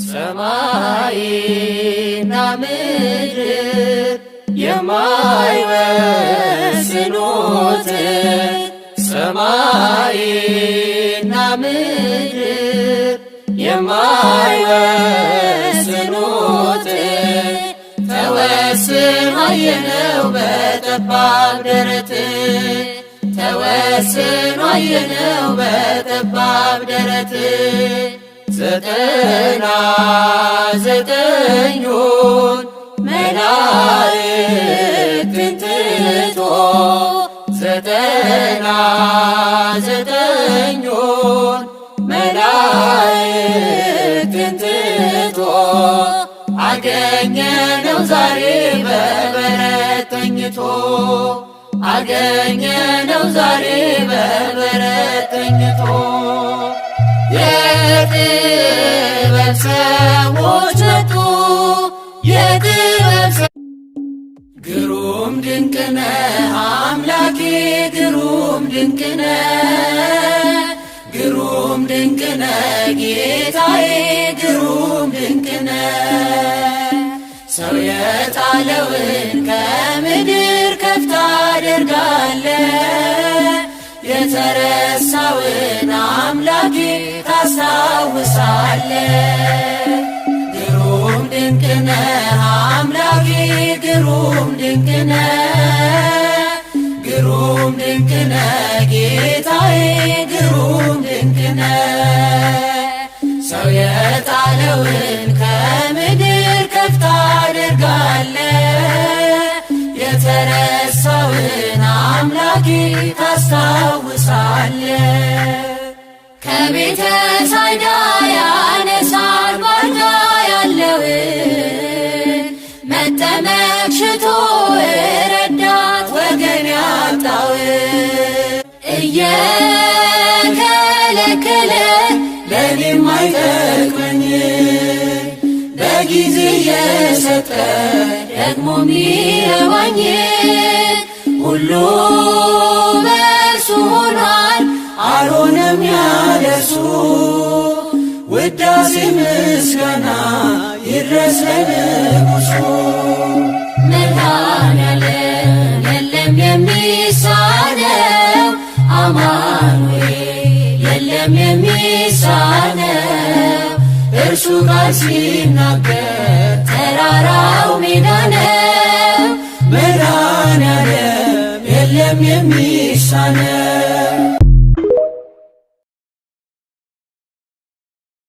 ሰማይና ምድር የማይወስኑት፣ ሰማይና ምድር የማይወስኑት ተወስኖ አየነው በጠባብ ደረት፣ ተወስኖ አየነው በጠባብ ደረት። 99ኙን መላእክትን ትቶ፣ 99ኙን መላእክትን ትቶ አገኘነው ዛሬ በበረት ተኝቶ፣ አገኘነው ዛሬ በበረት ተኝቶ። የጥበብ ሰዎች መጡ፣ የጥበብ ግሩም ድንቅነ አምላኬ፣ ግሩም ድንቅነ፣ ግሩም ድንቅነ ጌታዬ፣ ግሩም ድንቅነ። ሰው የጣለውን ከምድር ከፍ ታደርጋለህ፣ የተረሳውን አምላኬ ታስታውሳለህ። ግሩም ድንቅነ አምላኬ፣ ግሩም ድንቅነ፣ ግሩም ድንቅነ ጌታዬ፣ ግሩም ድንቅነ። ሰው የጣለውን ከምድር ከፍ ታደርጋለህ፣ የተረሳውን አምላኬ ታስታውሳለህ። ከቤተ ሳይዳ ያነሳል ባልጋ ያለውን፣ መጠመቅ ሽቶ ረዳት ወገን ያጣውን፣ እየከለከለ ለእኔም አይጠቅመኝ በጊዜ የሰጠ ደግሞ ሚረባኝ ሁሉ በእርሱ ሆኗል፣ አልሆነም ያለሱ። ውዳሴ ምስጋና ይድረስ ለንጉሱ። መድኃኔዓለም የለም የሚሳነው፣ አማኑኤል የለም የሚሳነው፣ እርሱ ቃል ሲናገር ተራራው ሜዳ ነው። መድኃኔዓለም የለም የሚሳነው።